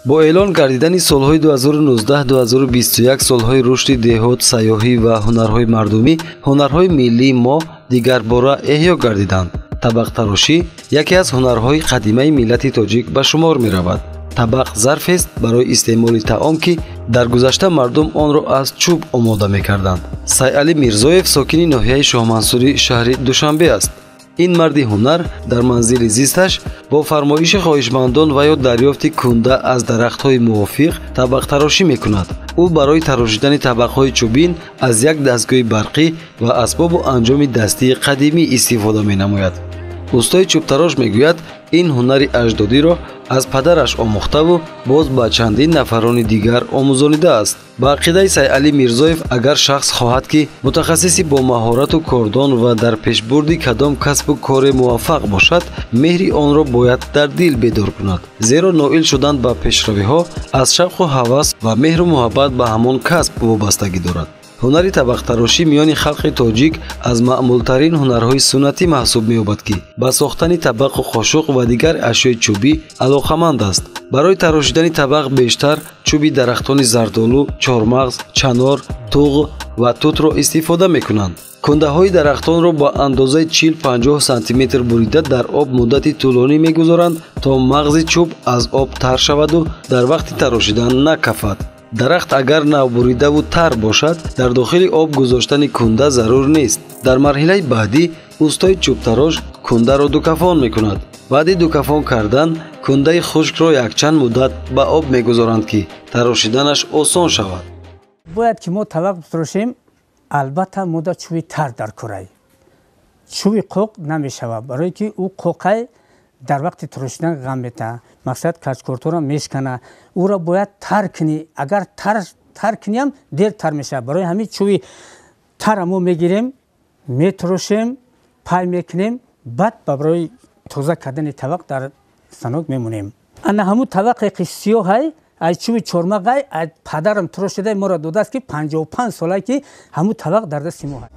Бо эълон гардидани солҳои 2019-2021 солҳои рушди деҳот, сайёҳӣ ва ҳунарҳои мардумӣ, ҳунарҳои миллии мо дигарбора эҳё гардиданд. Табақтарошӣ яке аз ҳунарҳои қадимаи миллати тоҷик ба шумор меравад. Табақ зарфест барои истеъмоли таом, ки дар гузашта мардум онро аз чӯб омода мекарданд. Сайалӣ Мирзоев сокини ноҳияи Шоҳмансури шаҳри Душанбе аст. Ин марди ҳунар дар манзили зисташ бо фармоиши хоҳишмандон ва ё дарёфти кунда аз дарахтҳои мувофиқ табақтарошӣ мекунад. Ӯ барои тарошидани табақҳои чӯбин аз як дастгоҳи барқӣ ва асбобу анҷоми дастии қадимӣ истифода менамояд. Устои чӯбтарош мегӯяд, ин ҳунари аҷдодиро аз падараш омӯхтаву боз ба чандин нафарони дигар омӯзонидааст. Ба ақидаи Сайалӣ Мирзоев, агар шахс хоҳад, ки мутахассиси бо маҳорату кордон ва дар пешбурди кадом касбу коре муваффақ бошад, меҳри онро бояд дар дил бедор кунад, зеро ноил шудан ба пешравиҳо аз шавқу ҳавас ва меҳру муҳаббат ба ҳамон касб вобастагӣ дорад. Ҳунари табақтарошӣ миёни халқи тоҷик аз маъмултарин ҳунарҳои суннатӣ маҳсуб меёбад, ки ба сохтани табақу қошуқ ва дигар ашёи чӯбӣ алоқаманд аст. Барои тарошидани табақ бештар чӯби дарахтони зардолу, чормағз, чанор, туғ ва тутро истифода мекунанд. Кундаҳои дарахтонро ба андозаи 40-50 сантиметр бурида дар об муддати тӯлонӣ мегузоранд, то мағзи чӯб аз об тар шаваду дар вақти тарошидан накафад. Дарахт агар навбуридаву тар бошад, дар дохили об гузоштани кунда зарур нест. Дар марҳилаи баъдӣ устои чӯбтарош кундаро дукафон мекунад. Баъди дукафон кардан кундаи хушкро якчанд муддат ба об мегузоранд, ки тарошиданаш осон шавад. Бояд ки мо табақ битарошем, албатта мода чӯби тар дар курай. Чӯби қоқ намешавад, барое ки ӯ қоқай дар вақти тарошидан ғам метаҳад. Мақсад качкортора мешкана. Ӯро бояд тар кунӣ. Агар тар куниам, дер тар мешавад. Барои ҳамин чӯби тара мо мегирем, метарошем, пай мекунем, баъд ба барои тоза кардани табақ дар станок мемонем. Ана ҳамун табақе ки сиёҳай, аз чӯби чормағай, аз падарам тарошида моро додааст, ки 55 солае ки ҳамун табақ дар дасти мо ҳаст.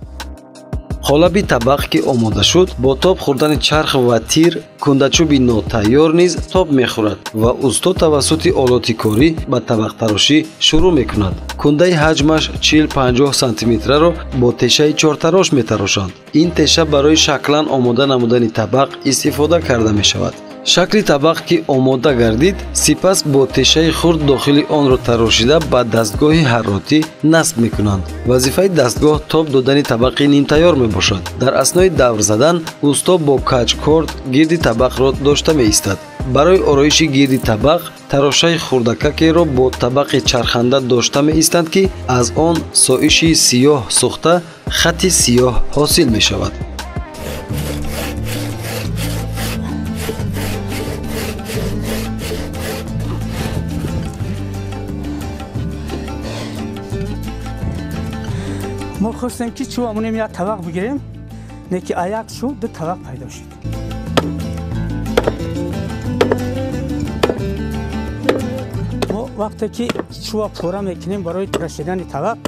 Қолаби табақ ки омода шуд, бо тоб хӯрдани чарх ва тир кундачӯби нотайёр низ тоб мехӯрад ва усто тавассути олоти корӣ ба табақтарошӣ шурӯъ мекунад. Кундаи ҳаҷмаш 40-50 сантиметраро бо тешаи чортарош метарошанд. Ин теша барои шаклан омода намудани табақ истифода карда мешавад. Шакли табақ ки омода гардид, сипас бо тешаи хурд дохили онро тарошида ба дастгоҳи ҳарротӣ насб мекунанд. Вазифаи дастгоҳ тоб додани табақи нимтайёр мебошад. Дар аснои давр задан усто бо каҷкорд гирди табақро дошта меистад. Барои ороиши гирди табақ тарошаи хурдакакеро бо табақи чарханда дошта меистанд, ки аз он соиши сиёҳ сӯхта хати сиёҳ ҳосил мешавад. Мо хостем, ки чӯб амонем, як табақ бигирем, не ки аяк чӯб ду табақ пайдо шуд. Мо вақте ки чӯба пора мекунем барои тарошидани табақ,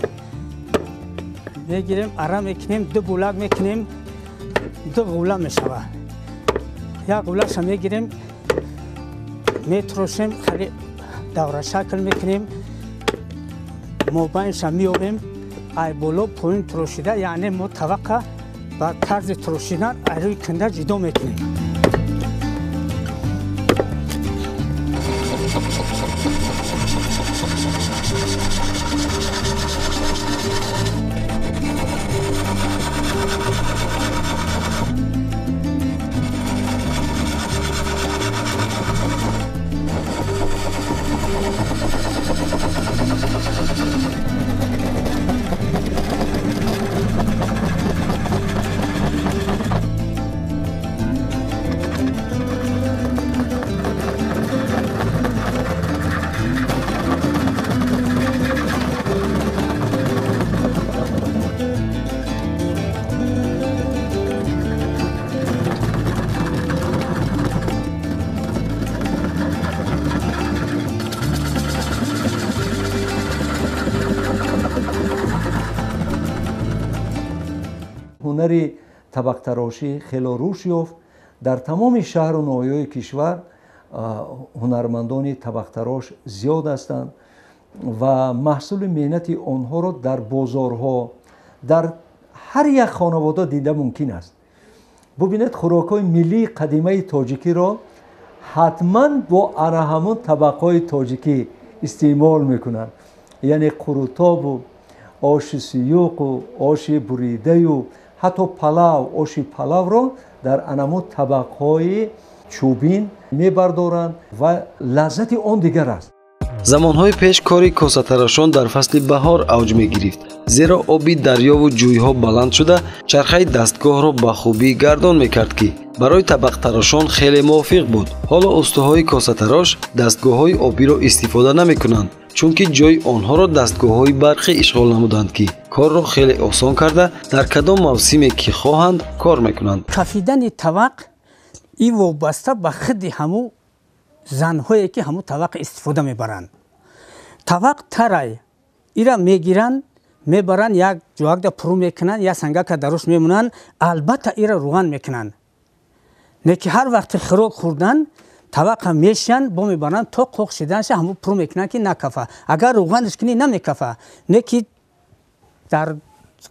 мегирем, ара мекунем, ду булак мекунем, ду ғула мешавад. Як ғулаша мегирем, метарошем, хеле даврашакл мекунем, мобайнша меёбем, ай боло поин тарошида, яъне мо табақа ба тарзи тарошидан аз рӯи кунда ҷудо мекунем. Ҳунари табақтарошӣ хело рушд ёфт. Дар тамоми шаҳру ноҳияҳои кишвар Ҳунармандони табақтарош зиёд ҳастанд ва маҳсули меҳнати онҳоро дар бозорҳо, дар ҳар як хонавода дида мумкин аст. Бубинед, хӯрокҳои миллии қадимаи тоҷикиро ҳатман бо ана ҳамон табақҳои тоҷикӣ истеъмол мекунанд, яъне қурутобу оши сиюқу оши буридаю ҳатто палав, оши палавро дар анамун табақҳои чӯбин мебардоранд ва лаззати он дигар аст. Замонҳои пеш кори косатарошон дар фасли баҳор авҷ мегирифт, зеро оби дарёву ҷӯйҳо баланд шуда, чархаи дастгоҳро ба хубӣ гардон мекард, ки барои табақтарошон хеле мувофиқ буд. Ҳоло устуҳои косатарош дастгоҳҳои обиро истифода намекунанд, чунки ҷои онҳоро дастгоҳҳои барқӣ ишғол намуданд, ки корро хеле осон карда, дар кадом мавсиме ки хоҳанд кор мекунанд. Кафидани тавақ и вобаста ба худи ҳамун занҳое ки ҳамун тавақ истифода мебаранд. Тавақ тарай, ира мегиранд, мебаранд, як ҷоакда пурӯ мекунанд, як сангака даруш мемонанд, албатта ира руған мекунанд. Не ки ҳар вақти хӯрок хӯрдан тавақа мешиянд, бо мебаранд то қоқ шиданша ҳамун пурӯ мекунанд, ки накафа. Агар руғанаш кунӣ, намекафа. Не ки дар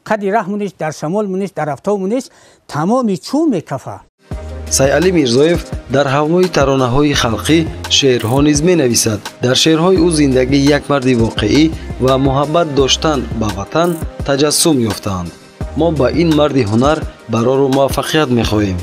қади раҳ муниш, дар шамол муниш, дар афтоб муниш, тамоми чӯб мекафа. Сайалӣ Мирзоев дар ҳавои таронаҳои халқӣ шеърҳо низ менависад. Дар шеърҳои ӯ зиндагии як марди воқеӣ ва муҳаббат доштан ба ватан таҷассум ёфтаанд. Мо ба ин марди ҳунар барору муваффақият мехоҳем.